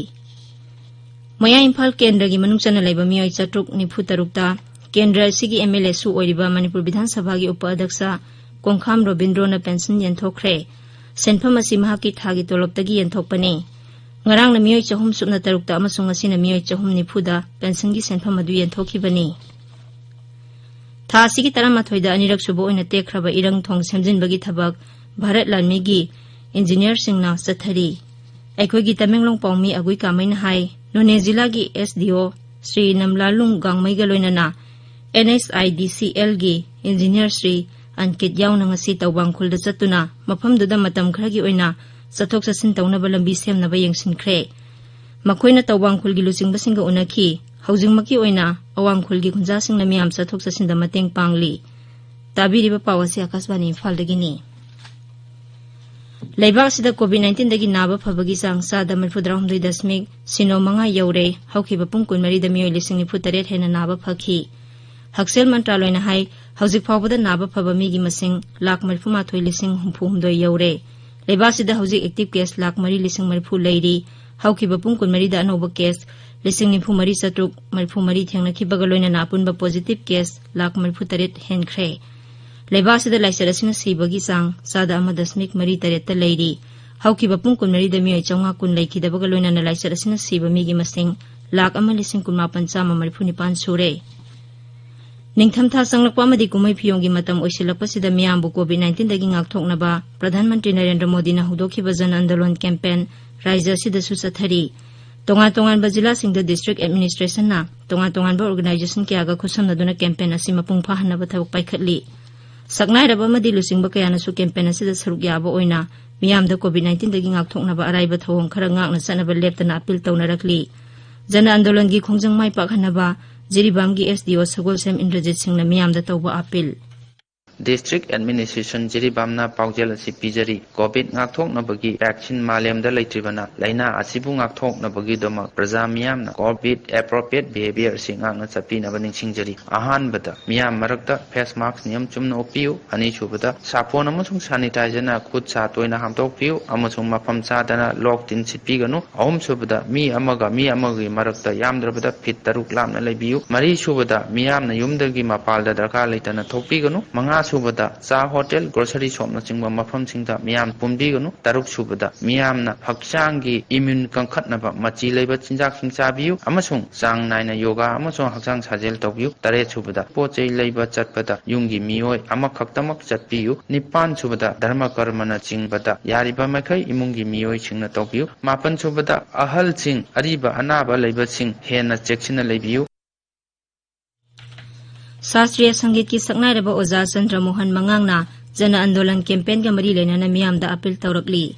ꯃꯌꯥꯏ ꯏꯝꯐꯥꯜ ꯀꯦꯟꯗ꯭ꯔꯒꯤ ꯃꯅꯨꯡ ꯆꯟꯅ ꯂꯩꯕ ꯃꯤꯑꯣꯏ ꯆꯥꯇ꯭ꯔꯨꯛ ꯅꯤꯐꯨ ꯇꯔꯨꯛꯇ ꯀꯦꯟꯗ꯭ꯔ ꯑꯁꯤꯒꯤ M L A ꯁꯨ ꯑꯣꯏꯔꯤꯕ ꯃꯅꯤꯄꯨꯔ ꯕꯤꯙꯥꯟ ꯁꯚꯥꯒꯤ ꯎꯄ ꯑꯗ꯭ꯌꯛꯁ ꯀꯣꯡꯈꯥꯝ ꯔꯣꯕꯤꯟꯗ꯭ꯔꯣꯅ pension ꯌꯦꯟꯊꯣꯛꯈ꯭ꯔꯦ꯫ ꯁꯦꯟꯐꯝ ꯑꯁꯤ ꯃꯍꯥꯛꯀꯤ ꯊꯥꯒꯤ ꯇꯣꯂꯣꯞꯇꯒꯤ ꯌꯦꯟꯊꯣꯛꯄꯅꯤ꯫ ꯉꯔꯥꯡꯅ ꯃꯤꯑꯣꯏ ꯆꯍꯨꯝ ꯁꯨꯞꯅ ꯇꯔꯨꯛꯇ ꯑꯃꯁꯨꯡ ꯉꯁꯤꯅ ꯃꯤꯑꯣꯏ ꯆꯍꯨꯝ ꯅꯤꯐꯨꯗ pension ꯒꯤ ꯁꯦꯟꯐꯝ ꯑꯗꯨ ꯌꯦꯟꯊꯣꯛꯈꯤꯕꯅꯤ꯫ ꯊꯥ ꯑꯁꯤꯒꯤ ꯇꯔꯥꯃꯥꯊꯣꯏꯗ ꯑꯅꯤꯔꯛ ꯁꯨꯕ ꯑꯣꯏꯅ ꯇꯦꯛꯈ꯭ꯔꯕ ꯏꯔꯪ ꯊꯣꯡ ꯁꯦꯝꯖꯤꯟꯕꯒꯤ ꯊꯕꯛ ꯚꯥꯔꯠ ꯂꯥꯟꯃꯤꯒꯤ engineer ꯁꯤꯡꯅ ꯆꯠꯊꯔꯤ꯫ ꯑꯩꯈꯣꯏꯒꯤ ꯇꯃꯦꯡꯂꯣꯡ ꯄꯥꯎꯃꯤ ꯑꯒꯨꯏ ꯀꯥꯃꯩꯅ ꯍꯥꯏ, ꯅꯣꯅꯦ ꯖꯤꯂꯥꯒꯤ S D O ꯁ꯭ꯔꯤ ꯅꯝꯂꯥꯂꯨꯡ ꯒꯥꯡꯃꯩꯒ ꯂꯣꯏꯅꯅ N H I D C L ꯒꯤ engineer ꯁ꯭ꯔꯤ ꯑꯟꯀꯤꯠ ꯌꯥꯎꯅ ꯉꯁꯤ ꯇꯧꯕꯥꯡ ꯈꯨꯜꯗ ꯆꯠꯇꯨꯅ ꯃꯐꯝꯗꯨꯗ ꯃꯇꯝ ꯈꯔꯒꯤ ꯑꯣꯏꯅ ꯆꯠꯊꯣꯛ ꯆꯠꯁꯤꯟ ꯇꯧꯅꯕ ꯂꯝꯕꯤ ꯁꯦꯝꯅꯕ ꯌꯦꯡꯁꯤꯟꯈ꯭ꯔꯦ꯫ ꯃꯈꯣꯏꯅ ꯇꯧꯕꯥꯡ ꯈꯨꯜꯒꯤ ꯂꯨꯆꯤꯡꯕꯁꯤꯡꯒ ꯎꯅꯈꯤ꯫ ꯍꯧꯖꯤꯛꯃꯛꯀꯤ ꯑꯣꯏꯅ ꯑꯋꯥꯡ ꯈꯨꯜꯒꯤ ꯈꯨꯟꯖꯥꯁꯤꯡꯅ ꯃꯤꯌꯥꯝ ꯆꯠꯊꯣꯛ ꯆꯠꯁꯤꯟꯗ ꯃꯇꯦꯡ ꯄꯥꯡꯂꯤ꯫ ꯇꯥꯕꯤꯔꯤꯕ ꯄꯥꯎ ꯑꯁꯤ ꯑꯀꯥꯁꯕꯥꯅꯤ ꯏꯝꯐꯥꯜꯗꯒꯤꯅꯤ꯫ ꯂꯩꯕꯥꯛ ꯑꯁꯤꯗ COVID nineteen ꯗꯒꯤ ꯅꯥꯕ ꯐꯕꯒꯤ ꯆꯥꯡ ꯆꯥꯗ ꯃꯔꯤꯐꯨ ꯇꯔꯥꯍꯨꯝꯗꯣꯏ ꯗꯁꯃꯤꯛ ꯁꯤꯅꯣ ꯃꯉꯥ ꯌꯧꯔꯦ꯫ ꯍꯧꯈꯤꯕ ꯄꯨꯡ ꯀꯨꯟꯃꯔꯤꯗ ꯃꯤꯑꯣꯏ ꯂꯤꯁꯤꯡ ꯅꯤꯐꯨ ꯇꯔꯦꯠ ꯍꯦꯟꯅ ꯅꯥꯕ ꯐꯈꯤ꯫ ꯍꯛꯁꯦꯜ ꯃꯟꯇ꯭ꯔꯥꯂꯣꯏꯅ ꯍꯥꯏ, ꯍꯧꯖꯤꯛ ꯐꯥꯎꯕꯗ ꯅꯥꯕ ꯐꯕ ꯃꯤꯒꯤ ꯃꯁꯤꯡ ꯂꯥꯈ ꯃꯔꯤꯐꯨ ꯃꯥꯊꯣꯏ ꯂꯤꯁꯤꯡ ꯍꯨꯝꯐꯨ ꯍꯨꯝꯗꯣꯏ ꯌꯧꯔꯦ꯫ ꯂꯩꯕꯥꯛ ꯑꯁꯤꯗ ꯍꯧꯖꯤꯛ active case ꯂꯥꯈ ꯃꯔꯤ ꯂꯤꯁꯤꯡ ꯃꯔꯤꯐꯨ ꯂꯩꯔꯤ꯫ ꯍꯧꯈꯤꯕ ꯄꯨꯡ ꯀꯨꯟꯃꯔꯤꯗ ꯑꯅꯧꯕ case ꯂꯤꯁꯤꯡ ꯅꯤꯐꯨ ꯃꯔꯤ ꯆꯥꯇ꯭ꯔꯨꯛ ꯃꯔꯤꯐꯨ ꯃꯔꯤ ꯊꯦꯡꯅꯈꯤꯕꯒ ꯂꯣꯏꯅꯅ ꯑꯄꯨꯟꯕ positive case ꯂꯥꯈ ꯃꯔꯤꯐꯨ ꯇꯔꯦꯠ ꯍꯦꯟꯈ꯭ꯔꯦ꯫ ꯂꯩꯕꯥꯛ ꯑꯁꯤꯗ ꯂꯥꯏꯆꯠ ꯑꯁꯤꯅ ꯁꯤꯕꯒꯤ ꯆꯥꯡ ꯆꯥꯗ ꯑꯃ ꯗꯁꯃꯤꯛ ꯃꯔꯤ ꯇꯔꯦꯠꯇ ꯂꯩꯔꯤ꯫ ꯍꯧꯈꯤꯕ ꯄꯨꯡ ꯀꯨꯟꯃꯔꯤꯗ ꯃꯤꯑꯣꯏ ꯆꯥꯝꯃꯉꯥ ꯀꯨꯟ ꯂꯩꯈꯤꯗꯕꯒ ꯂꯣꯏꯅꯅ ꯂꯥꯏꯆꯠ ꯑꯁꯤꯅ ꯁꯤꯕ ꯃꯤꯒꯤ ꯃꯁꯤꯡ ꯂꯥꯈ ꯑꯃ ꯂꯤꯁꯤꯡ ꯀꯨꯟꯃꯥꯄꯟ ꯆꯥꯝꯃ ꯃꯔꯤꯐꯨ ꯅꯤꯄꯥꯟ ꯁꯨꯔꯦ꯫ ꯅꯤꯡꯊꯝꯊꯥ ꯆꯪꯂꯛꯄ ꯑꯃꯗꯤ ꯀꯨꯝꯍꯩ ꯐꯤꯌꯣꯡꯒꯤ ꯃꯇꯝ ꯑꯣꯏꯁꯤꯜꯂꯛꯄꯁꯤꯗ ꯃꯤꯌꯥꯝꯕꯨ ꯀꯣꯚꯤꯗ ꯅꯥꯏꯟꯇꯤꯟꯗꯒꯤ ꯉꯥꯛꯊꯣꯛꯅꯕ ꯄ꯭ꯔꯙꯥꯟ ꯃꯟꯇ꯭ꯔꯤ ꯅꯔꯦꯟꯗ꯭ꯔ ꯃꯣꯗꯤꯅ ꯍꯧꯗꯣꯛꯈꯤꯕ ꯖꯟ ꯑꯟꯗꯣꯂꯟ ꯀꯦꯝꯄꯦꯟ ꯔꯥꯖ꯭ꯌ ꯑꯁꯤꯗꯁꯨ ꯆꯠꯊꯔꯤ꯫ ꯇꯣꯉꯥꯟ ꯇꯣꯉꯥꯟꯕ ꯖꯤꯂꯥꯁꯤꯡꯗ ꯗꯤꯁꯇ꯭ꯔꯤꯛ ꯑꯦꯗꯃꯤꯅꯤꯁꯇ꯭ꯔꯦꯁꯟꯅ ꯇꯣꯉꯥꯟ ꯇꯣꯉꯥꯟꯕ ꯑꯣꯔꯒꯅꯥꯏꯖꯦꯁꯟ ꯀꯌꯥꯒ ꯈꯨꯠꯁꯝꯅꯗꯨꯅ ꯀꯦꯝꯄꯦꯟ ꯑꯁꯤ ꯃꯄꯨꯡ ꯐꯥꯍꯟꯅꯕ ꯊꯕꯛ ꯄꯥꯏꯈꯠꯂꯤ꯫ ꯁꯛꯅꯥꯏꯔꯕ ꯑꯃꯗꯤ ꯂꯨꯆꯤꯡꯕ ꯀꯌꯥꯅꯁꯨ ꯀꯦꯝꯄꯦꯟ ꯑꯁꯤꯗ ꯁꯔꯨꯛ ꯌꯥꯕ ꯑꯣꯏꯅ ꯃꯤꯌꯥꯝꯗ ꯀꯣꯚꯤꯗ ꯅꯥꯏꯟꯇꯤꯟꯗꯒꯤ ꯉꯥꯛꯊꯣꯛꯅꯕ ꯑꯔꯥꯏꯕ ꯊꯧꯑꯣꯡ ꯈꯔ ꯉꯥꯛꯅ ꯆꯠꯅꯕ ꯂꯦꯞꯇꯅ ꯑꯄꯤꯜ ꯇꯧꯅꯔꯛꯂꯤ꯫ ꯖꯅ ꯑꯟꯗꯣꯂꯟꯒꯤ ꯈꯣꯡꯖꯪ ꯃꯥꯏ ꯄꯥꯛꯍꯟꯅꯕ ꯖꯤꯔꯤꯕꯥꯝꯒꯤ ꯑꯦꯁ ꯗꯤ ꯑꯣ ꯁꯒꯣꯜꯁꯦꯝ ꯏꯟꯗ꯭ꯔꯖꯤꯠ ꯁꯤꯡꯅ ꯃꯤꯌꯥꯝꯗ ꯇꯧꯕ ꯑꯄꯤꯜ꯫ ꯗꯤꯁꯇ꯭ꯔꯤꯛ ꯑꯦꯗꯃꯤꯅꯤꯁꯇ꯭ꯔꯦꯁꯟ ꯖꯤꯔꯤꯕꯥꯝꯅ ꯄꯥꯎꯖꯦꯜ ꯑꯁꯤ ꯄꯤꯖꯔꯤ꯫ ꯀꯣꯚꯤꯗ ꯉꯥꯛꯊꯣꯛꯅꯕꯒꯤ ꯚꯦꯛꯁꯤꯟ ꯃꯥꯂꯦꯝꯗ ꯂꯩꯇ꯭ꯔꯤꯕꯅ, ꯂꯥꯏꯅꯥ ꯑꯁꯤꯕꯨ ꯉꯥꯛꯊꯣꯛꯅꯕꯒꯤꯗꯃꯛ ꯄ꯭ꯔꯖꯥ ꯃꯤꯌꯥꯝꯅ ꯀꯣꯚꯤꯗ ꯑꯦꯄ꯭ꯔꯣꯄ꯭ꯔꯤꯌꯦꯠ ꯕꯤꯍꯦꯕꯤꯌꯔ ꯑꯁꯤ ꯉꯥꯛꯅ ꯆꯠꯄꯤꯅꯕ ꯅꯤꯡꯁꯤꯡꯖꯔꯤ꯫ ꯑꯍꯥꯟꯕꯗ, ꯃꯤꯌꯥꯝ ꯃꯔꯛꯇ ꯐꯦꯁ ꯃꯥꯛꯁ ꯅꯤꯌꯝ ꯆꯨꯝꯅ ꯎꯞꯄꯤꯌꯨ꯫ ꯑꯅꯤꯁꯨꯕꯗ, ꯁꯥꯄꯣꯟ ꯑꯃꯁꯨꯡ ꯁꯦꯅꯤꯇꯥꯏꯖꯔꯅ ꯈꯨꯠ ꯁꯥ ꯇꯣꯏꯅ ꯍꯥꯝꯗꯣꯛꯄꯤꯌꯨ ꯑꯃꯁꯨꯡ ꯃꯐꯝ ꯆꯥꯗꯅ ꯂꯣꯛ ꯇꯤꯟ ꯁꯤꯠꯄꯤꯒꯅꯨ꯫ ꯑꯍꯨꯝꯁꯨꯕꯗ, ꯃꯤ ꯑꯃꯒ ꯃꯤ ꯑꯃꯒꯤ ꯃꯔꯛꯇ ꯌꯥꯝꯗ꯭ꯔꯕꯗ ꯐꯤꯠ ꯇꯔꯨꯛ ꯂꯥꯞꯅ ꯂꯩꯕꯤꯌꯨ꯫ ꯃꯔꯤꯁꯨꯕꯗ, ꯃꯤꯌꯥꯝꯅ ꯌꯨꯝꯗꯒꯤ ꯃꯄꯥꯜꯗ ꯗꯔꯀꯥꯔ ꯂꯩꯇꯅ ꯊꯣꯛꯄꯤꯒꯅꯨ꯫ ꯃꯉꯥꯁꯨꯕꯗ, ꯆꯥ ꯍꯣꯇꯦꯜ, ꯒ꯭ꯔꯣꯁꯔꯤ ꯁꯣꯞꯅꯆꯤꯡꯕ ꯃꯐꯝꯁꯤꯡꯗ ꯃꯤꯌꯥꯝ ꯄꯨꯟꯕꯤꯒꯅꯨ꯫ ꯇꯔꯨꯛꯁꯨꯕꯗ, ꯃꯤꯌꯥꯝꯅ ꯍꯛꯆꯥꯡꯒꯤ ꯏꯃ꯭ꯌꯨꯟ ꯀꯟꯈꯠꯅꯕ ꯃꯆꯤ ꯂꯩꯕ ꯆꯤꯟꯖꯥꯛꯁꯤꯡ ꯆꯥꯕꯤꯌꯨ ꯑꯃꯁꯨꯡ ꯆꯥꯡ ꯅꯥꯏꯅ ꯌꯣꯒꯥ ꯑꯃꯁꯨꯡ ꯍꯛꯆꯥꯡ ꯁꯥꯖꯦꯜ ꯇꯧꯕꯤꯌꯨ꯫ ꯇꯔꯦꯠꯁꯨꯕꯗ, ꯄꯣꯠ ꯆꯩ ꯂꯩꯕ ꯆꯠꯄꯗ ꯌꯨꯝꯒꯤ ꯃꯤꯑꯣꯏ ꯑꯃꯈꯛꯇꯃꯛ ꯆꯠꯄꯤꯌꯨ꯫ ꯅꯤꯄꯥꯟꯁꯨꯕꯗ, ꯙꯔꯃ ꯀꯔꯃꯅꯆꯤꯡꯕꯗ ꯌꯥꯔꯤꯕ ꯃꯈꯩ ꯏꯃꯨꯡꯒꯤ ꯃꯤꯑꯣꯏꯁꯤꯡꯅ ꯇꯧꯕꯤꯌꯨ꯫ ꯃꯥꯄꯟꯁꯨꯕꯗ, ꯑꯍꯜꯁꯤꯡ, ꯑꯔꯤꯕ ꯑꯅꯥꯕ ꯂꯩꯕꯁꯤꯡ ꯍꯦꯟꯅ ꯆꯦꯛꯁꯤꯟꯅ ꯂꯩꯕꯤꯌꯨ꯫ ꯁꯥꯁꯇ꯭ꯔꯤꯌ ꯁꯪꯒꯤꯠꯀꯤ ꯁꯛꯅꯥꯏꯔꯕ ꯑꯣꯖꯥ ꯆꯟꯗ꯭ꯔ ꯃꯣꯍꯟ ꯃꯉꯥꯡꯅ ꯖꯅ ꯑꯟꯗꯣꯂꯟ ꯀꯦꯝꯄꯦꯟꯒ ꯃꯔꯤ ꯂꯩꯅꯅ ꯃꯤꯌꯥꯝꯗ ꯑꯄꯤꯜ ꯇꯧꯔꯛꯂꯤ꯫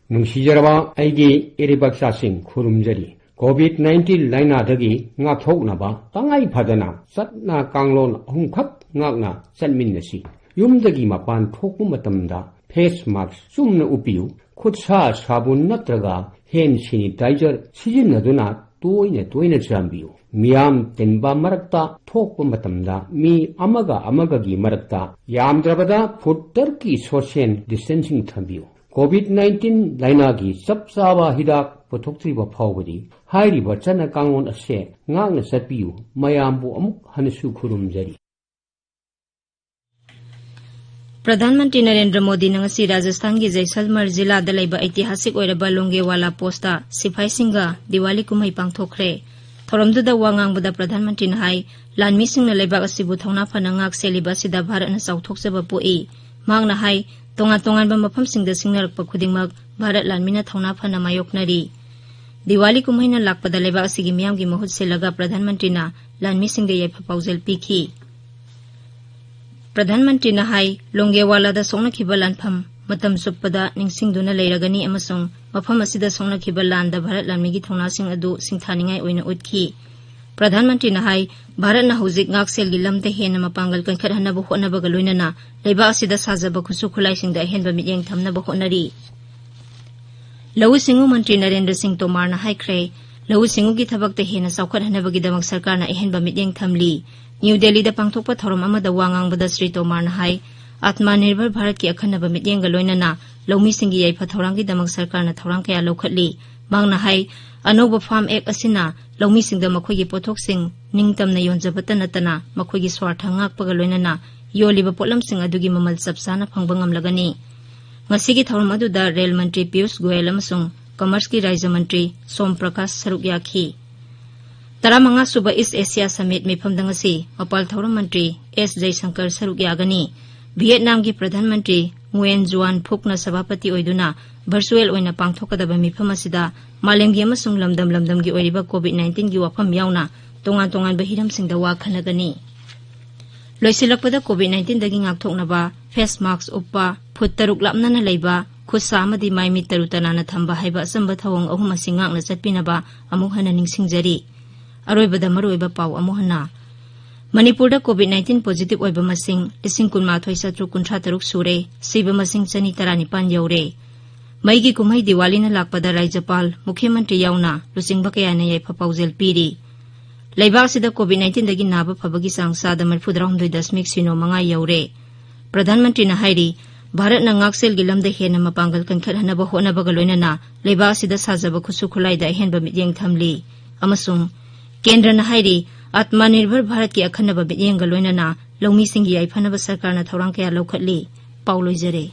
ꯅꯨꯡꯁꯤꯖꯔꯕ ꯑꯩꯒꯤ ꯏꯔꯩꯕꯥꯛꯆꯥꯁꯤꯡ, ꯈꯨꯔꯨꯝꯖꯔꯤ꯫ ꯀꯣꯚꯤꯗ ꯅꯥꯏꯟꯇꯤꯟ ꯂꯥꯏꯅꯥꯗꯒꯤ ꯉꯥꯛꯊꯣꯛꯅꯕ ꯇꯉꯥꯏ ꯐꯗꯅ ꯆꯠꯅ ꯀꯥꯡꯂꯣꯟ ꯑꯍꯨꯝꯈꯛ ꯉꯥꯛꯅ ꯆꯠꯃꯤꯟꯅꯁꯤ꯫ ꯌꯨꯝꯗꯒꯤ ꯃꯄꯥꯟ ꯊꯣꯛꯄ ꯃꯇꯝꯗ ꯐꯦꯁ ꯃꯥꯛꯁ ꯆꯨꯝꯅ ꯎꯞꯄꯤꯌꯨ꯫ ꯈꯨꯠꯁꯥ ꯁꯥꯕꯨꯟ ꯅꯠꯇ꯭ꯔꯒ ꯍꯦꯟ ꯁꯦꯅꯤꯇꯥꯏꯖꯔ ꯁꯤꯖꯤꯟꯅꯗꯨꯅ ꯇꯣꯏꯅ ꯇꯣꯏꯅ ꯆꯥꯝꯕꯤꯌꯨ꯫ ꯃꯤꯌꯥꯝ ꯇꯤꯟꯕ ꯃꯔꯛꯇ ꯊꯣꯛꯄ ꯃꯇꯝꯗ ꯃꯤ ꯑꯃꯒ ꯑꯃꯒꯒꯤ ꯃꯔꯛꯇ ꯌꯥꯝꯗ꯭ꯔꯕꯗ ꯐꯨꯠ ꯇꯔꯨꯛꯀꯤ ꯁꯣꯁꯤꯌꯦꯜ ꯗꯤꯁꯇꯦꯟꯁꯤꯡ ꯊꯝꯕꯤꯌꯨ꯫ ꯀꯣꯚꯤꯗ ꯅꯥꯏꯟꯇꯤꯟ ꯂꯥꯏꯅꯥꯒꯤ ꯆꯞ ꯆꯥꯕ ꯍꯤꯗꯥꯛ ꯄꯨꯊꯣꯛꯇ꯭ꯔꯤꯕ ꯐꯥꯎꯕꯗꯤ ꯍꯥꯏꯔꯤꯕ ꯆꯠꯅ ꯀꯥꯡꯂꯣꯟ ꯑꯁꯦ ꯉꯥꯛꯅ ꯆꯠꯄꯤꯌꯨ꯫ ꯃꯌꯥꯝꯕꯨ ꯑꯃꯨꯛ ꯍꯟꯅꯁꯨ ꯈꯨꯔꯨꯝꯖꯔꯤ꯫ ꯄ꯭ꯔꯙꯥꯟ ꯃꯟꯇ꯭ꯔꯤ ꯅꯔꯦꯟꯗ꯭ꯔ ꯃꯣꯗꯤꯅ ꯉꯁꯤ ꯔꯥꯖꯁꯊꯥꯟꯒꯤ ꯖꯩꯁꯜꯃꯔ ꯖꯤꯂꯥꯗ ꯂꯩꯕ ꯑꯩꯇꯤꯍꯥꯁꯤꯛ ꯑꯣꯏꯔꯕ ꯂꯣꯡꯒꯦꯋꯥꯂꯥ ꯄꯣꯁꯇ ꯁꯤꯐꯥꯏꯁꯤꯡꯒ ꯗꯤꯋꯥꯂꯤ ꯀꯨꯝꯍꯩ ꯄꯥꯡꯊꯣꯛꯈ꯭ꯔꯦ꯫ ꯊꯧꯔꯝꯗꯨꯗ ꯋꯥ ꯉꯥꯡꯕꯗ ꯄ꯭ꯔꯙꯥꯟ ꯃꯟꯇ꯭ꯔꯤꯅ ꯍꯥꯏ, ꯂꯥꯟꯃꯤꯁꯤꯡꯅ ꯂꯩꯕꯥꯛ ꯑꯁꯤꯕꯨ ꯊꯧꯅꯥ ꯐꯅ ꯉꯥꯛ ꯁꯦꯜꯂꯤꯕ ꯑꯁꯤꯗ ꯚꯥꯔꯠꯅ ꯆꯥꯎꯊꯣꯛꯆꯕ ꯄꯣꯛꯏ꯫ ꯃꯍꯥꯛꯅ ꯍꯥꯏ, ꯇꯣꯉꯥꯟ ꯇꯣꯉꯥꯟꯕ ꯃꯐꯝꯁꯤꯡꯗ ꯁꯤꯡꯅꯔꯛꯄ ꯈꯨꯗꯤꯡꯃꯛ ꯚꯥꯔꯠ ꯂꯥꯟꯃꯤꯅ ꯊꯧꯅꯥ ꯐꯅ ꯃꯥꯌꯣꯛꯅꯔꯤ꯫ ꯗꯤꯋꯥꯂꯤ ꯀꯨꯝꯍꯩꯅ ꯂꯥꯛꯄꯗ ꯂꯩꯕꯥꯛ ꯑꯁꯤꯒꯤ ꯃꯤꯌꯥꯝꯒꯤ ꯃꯍꯨꯠ ꯁꯤꯜꯂꯒ ꯄ꯭ꯔꯙꯥꯟ ꯃꯟꯇ꯭ꯔꯤꯅ ꯂꯥꯟꯃꯤꯁꯤꯡꯗ ꯌꯥꯏꯐ ꯄꯥꯎꯖꯦꯜ ꯄꯤꯈꯤ꯫ ꯄ꯭ꯔꯙꯥꯟ ꯃꯟꯇ꯭ꯔꯤꯅ ꯍꯥꯏ, ꯂꯣꯡꯒꯦꯋꯥꯂꯥꯗ ꯁꯣꯛꯅꯈꯤꯕ ꯂꯥꯟꯐꯝ ꯃꯇꯝ ꯆꯨꯞꯄꯗ ꯅꯤꯡꯁꯤꯡꯗꯨꯅ ꯂꯩꯔꯒꯅꯤ ꯑꯃꯁꯨꯡ ꯃꯐꯝ ꯑꯁꯤꯗ ꯁꯣꯛꯅꯈꯤꯕ ꯂꯥꯟꯗ ꯚꯥꯔꯠ ꯂꯥꯟꯃꯤꯒꯤ ꯊꯧꯅꯥꯁꯤꯡ ꯑꯗꯨ ꯁꯤꯡꯊꯥꯅꯤꯡꯉꯥꯏ ꯑꯣꯏꯅ ꯎꯠꯈꯤ꯫ ꯄ꯭ꯔꯙꯥꯟ ꯃꯟꯇ꯭ꯔꯤꯅ ꯍꯥꯏ, ꯚꯥꯔꯠꯅ ꯍꯧꯖꯤꯛ ꯉꯥꯛꯁꯦꯜꯒꯤ ꯂꯝꯗ ꯍꯦꯟꯅ ꯃꯄꯥꯡꯒꯜ ꯀꯟꯈꯠꯍꯟꯅꯕ ꯍꯣꯠꯅꯕꯒ ꯂꯣꯏꯅꯅ ꯂꯩꯕꯥꯛ ꯑꯁꯤꯗ ꯁꯥꯖꯕ ꯈꯨꯠꯁꯨ ꯈꯨꯠꯂꯥꯏꯁꯤꯡꯗ ꯑꯍꯦꯟꯕ ꯃꯤꯠꯌꯦꯡ ꯊꯝꯅꯕ ꯍꯣꯠꯅꯔꯤ꯫ ꯂꯧꯎ ꯁꯤꯡꯎ ꯃꯟꯇ꯭ꯔꯤ ꯅꯔꯦꯟꯗ꯭ꯔ ꯁꯤꯡ ꯇꯣꯃꯥꯔꯅ ꯍꯥꯏꯈ꯭ꯔꯦ, ꯂꯧꯎ ꯁꯤꯡꯎꯒꯤ ꯊꯕꯛꯇ ꯍꯦꯟꯅ ꯆꯥꯎꯈꯠꯍꯟꯅꯕꯒꯤꯗꯃꯛ ꯁꯔꯀꯥꯔꯅ ꯑꯍꯦꯟꯕ ꯃꯤꯠꯌꯦꯡ ꯊꯝꯂꯤ꯫ ꯅ꯭ꯌꯨ ꯗꯦꯜꯂꯤꯗ ꯄꯥꯡꯊꯣꯛꯄ ꯊꯧꯔꯝ ꯑꯃꯗ ꯋꯥ ꯉꯥꯡꯕꯗ ꯁ꯭ꯔꯤ ꯇꯣꯃꯥꯔꯅ ꯍꯥꯏ, ꯑꯥꯇꯃꯥ ꯅꯤꯔꯚꯔ ꯚꯥꯔꯠꯀꯤ ꯑꯈꯟꯅꯕ ꯃꯤꯠꯌꯦꯡꯒ ꯂꯣꯏꯅꯅ ꯂꯧꯃꯤꯁꯤꯡꯒꯤ ꯌꯥꯏꯐ ꯊꯧꯔꯥꯡꯒꯤꯗꯃꯛ ꯁꯔꯀꯥꯔꯅ ꯊꯧꯔꯥꯡ ꯀꯌꯥ ꯂꯧꯈꯠꯂꯤ꯫ ꯃꯍꯥꯛꯅ ꯍꯥꯏ, ꯑꯅꯧꯕ ꯐꯥꯔꯝ ꯑꯦꯛ ꯑꯁꯤꯅ ꯂꯧꯃꯤꯁꯤꯡꯗ ꯃꯈꯣꯏꯒꯤ ꯄꯣꯠꯊꯣꯛꯁꯤꯡ ꯅꯤꯡꯇꯝꯅ ꯌꯣꯟꯖꯕꯇ ꯅꯠꯇꯅ ꯃꯈꯣꯏꯒꯤ ꯁ꯭ꯋꯥꯔꯊ ꯉꯥꯛꯄꯒ ꯂꯣꯏꯅꯅ ꯌꯣꯜꯂꯤꯕ ꯄꯣꯠꯂꯝꯁꯤꯡ ꯑꯗꯨꯒꯤ ꯃꯃꯜ ꯆꯞ ꯆꯥꯅ ꯐꯪꯕ ꯉꯝꯂꯒꯅꯤ꯫ ꯉꯁꯤꯒꯤ ꯊꯧꯔꯝ ꯑꯗꯨꯗ ꯔꯦꯜ ꯃꯟꯇ꯭ꯔꯤ ꯄꯤꯌꯨꯁ ꯒꯣꯌꯦꯜ ꯑꯃꯁꯨꯡ ꯀꯃꯔꯁꯀꯤ ꯔꯥꯖ꯭ꯌ ꯃꯟꯇ꯭ꯔꯤ ꯁꯣꯝ ꯄ꯭ꯔꯀꯥꯁ ꯁꯔꯨꯛ ꯌꯥꯈꯤ꯫ ꯇꯔꯥꯃꯉꯥ ꯁꯨꯕ ꯏꯁ ꯑꯦꯁꯤꯌꯥ ꯁꯃꯤꯠ ꯃꯤꯐꯝꯗ ꯉꯁꯤ ꯃꯄꯥꯜ ꯊꯧꯔꯝ ꯃꯟꯇ꯭ꯔꯤ ꯑꯦꯁ ꯖꯌꯁꯪꯀꯔ ꯁꯔꯨꯛ ꯌꯥꯒꯅꯤ꯫ ꯚꯤꯌꯦꯠꯅꯥꯝꯒꯤ ꯄ꯭ꯔꯙꯥꯟ ꯃꯟꯇ꯭ꯔꯤ ꯉꯨꯌꯦꯟ ꯖꯨꯋꯥꯟ ꯐꯨꯛꯅ ꯁꯚꯥꯄꯇꯤ ꯑꯣꯏꯗꯨꯅ ꯚꯔꯆꯨꯋꯦꯜ ꯑꯣꯏꯅ ꯄꯥꯡꯊꯣꯛꯀꯗꯕ ꯃꯤꯐꯝ ꯑꯁꯤꯗ ꯃꯥꯂꯦꯝꯒꯤ ꯑꯃꯁꯨꯡ ꯂꯝꯗꯝ ꯂꯝꯗꯝꯒꯤ ꯑꯣꯏꯔꯤꯕ ꯀꯣꯚꯤꯗ ꯅꯥꯏꯟꯇꯤꯟꯒꯤ ꯋꯥꯐꯝ ꯌꯥꯎꯅ ꯇꯣꯉꯥꯟ ꯇꯣꯉꯥꯟꯕ ꯍꯤꯔꯝꯁꯤꯡꯗ ꯋꯥ ꯈꯟꯅꯒꯅꯤ꯫ ꯂꯣꯏꯁꯤꯜꯂꯛꯄꯗ ꯀꯣꯚꯤꯗ ꯅꯥꯏꯟꯇꯤꯟꯗꯒꯤ ꯉꯥꯛꯊꯣꯛꯅꯕ ꯐꯦꯁ ꯃꯥꯛꯁ ꯎꯞꯄ, ꯐꯨꯠ ꯇꯔꯨꯛ ꯂꯥꯞꯅꯅ ꯂꯩꯕ, ꯈꯨꯠ ꯁꯥ ꯑꯃꯗꯤ ꯃꯥꯏ ꯃꯤꯠ ꯇꯔꯨ ꯇꯅꯥꯟꯅ ꯊꯝꯕ ꯍꯥꯏꯕ ꯑꯆꯝꯕ ꯊꯧꯑꯣꯡ ꯑꯍꯨꯝ ꯑꯁꯤ ꯉꯥꯛꯅ ꯆꯠꯄꯤꯅꯕ ꯑꯃꯨꯛ ꯍꯟꯅ ꯅꯤꯡꯁꯤꯡꯖꯔꯤ꯫ ꯑꯔꯣꯏꯕꯗ ꯃꯔꯨꯑꯣꯏꯕ ꯄꯥꯎ ꯑꯃꯨꯛ ꯍꯟꯅ꯫ ꯃꯅꯤꯄꯨꯔꯗ ꯀꯣꯚꯤꯗ ꯅꯥꯏꯟꯇꯤꯟ ꯄꯣꯖꯤꯇꯤꯚ ꯑꯣꯏꯕ ꯃꯁꯤꯡ ꯂꯤꯁꯤꯡ ꯀꯨꯟꯃꯥꯊꯣꯏ ꯆꯥꯇ꯭ꯔꯨꯛ ꯀꯨꯟꯊ꯭ꯔꯥ ꯇꯔꯨꯛ ꯁꯨꯔꯦ, ꯁꯤꯕ ꯃꯁꯤꯡ ꯆꯅꯤ ꯇꯔꯥꯅꯤꯄꯥꯟ ꯌꯧꯔꯦ꯫ ꯃꯩꯒꯤ ꯀꯨꯝꯍꯩ ꯗꯤꯋꯥꯂꯤꯅ ꯂꯥꯛꯄꯗ ꯔꯥꯖ꯭ꯌꯄꯥꯜ, ꯃꯨꯈ꯭ꯌ ꯃꯟꯇ꯭ꯔꯤ ꯌꯥꯎꯅ ꯂꯨꯆꯤꯡꯕ ꯀꯌꯥꯅ ꯌꯥꯏꯐ ꯄꯥꯎꯖꯦꯜ ꯄꯤꯔꯤ꯫ ꯂꯩꯕꯥꯛ ꯑꯁꯤꯗ ꯀꯣꯚꯤꯗ ꯅꯥꯏꯟꯇꯤꯟꯗꯒꯤ ꯅꯥꯕ ꯐꯕꯒꯤ ꯆꯥꯡ ꯆꯥꯗ ꯃꯔꯤꯐꯨ ꯇꯔꯥꯍꯨꯝꯗꯣꯏ ꯗꯁꯃꯤꯛ ꯁꯤꯅꯣ ꯃꯉꯥ ꯌꯧꯔꯦ꯫ ꯄ꯭ꯔꯙꯥꯟ ꯃꯟꯇ꯭ꯔꯤꯅ ꯍꯥꯏꯔꯤ, ꯚꯥꯔꯠꯅ ꯉꯥꯛꯁꯦꯜꯒꯤ ꯂꯝꯗ ꯍꯦꯟꯅ ꯃꯄꯥꯡꯒꯜ ꯀꯟꯈꯠꯍꯟꯅꯕ ꯍꯣꯠꯅꯕꯒ ꯂꯣꯏꯅꯅ ꯂꯩꯕꯥꯛ ꯑꯁꯤꯗ ꯁꯥꯖꯕ ꯈꯨꯠꯁꯨ ꯈꯨꯠꯂꯥꯏꯗ ꯑꯍꯦꯟꯕ ꯃꯤꯠꯌꯦꯡ ꯊꯝꯂꯤ ꯑꯃꯁꯨꯡ ꯀꯦꯟꯗ꯭ꯔꯅ ꯍꯥꯏꯔꯤ, ꯑꯥꯇꯃꯥ ꯅꯤꯔꯚꯔ ꯚꯥꯔꯠꯀꯤ ꯑꯈꯟꯅꯕ ꯃꯤꯠꯌꯦꯡꯒ ꯂꯣꯏꯅꯅ ꯂꯧꯃꯤꯁꯤꯡꯒꯤ ꯌꯥꯏꯐꯅꯕ ꯁꯔꯀꯥꯔꯅ ꯊꯧꯔꯥꯡ ꯀꯌꯥ ꯂꯧꯈꯠꯂꯤ꯫ ꯄꯥꯎ ꯂꯣꯏꯖꯔꯦ꯫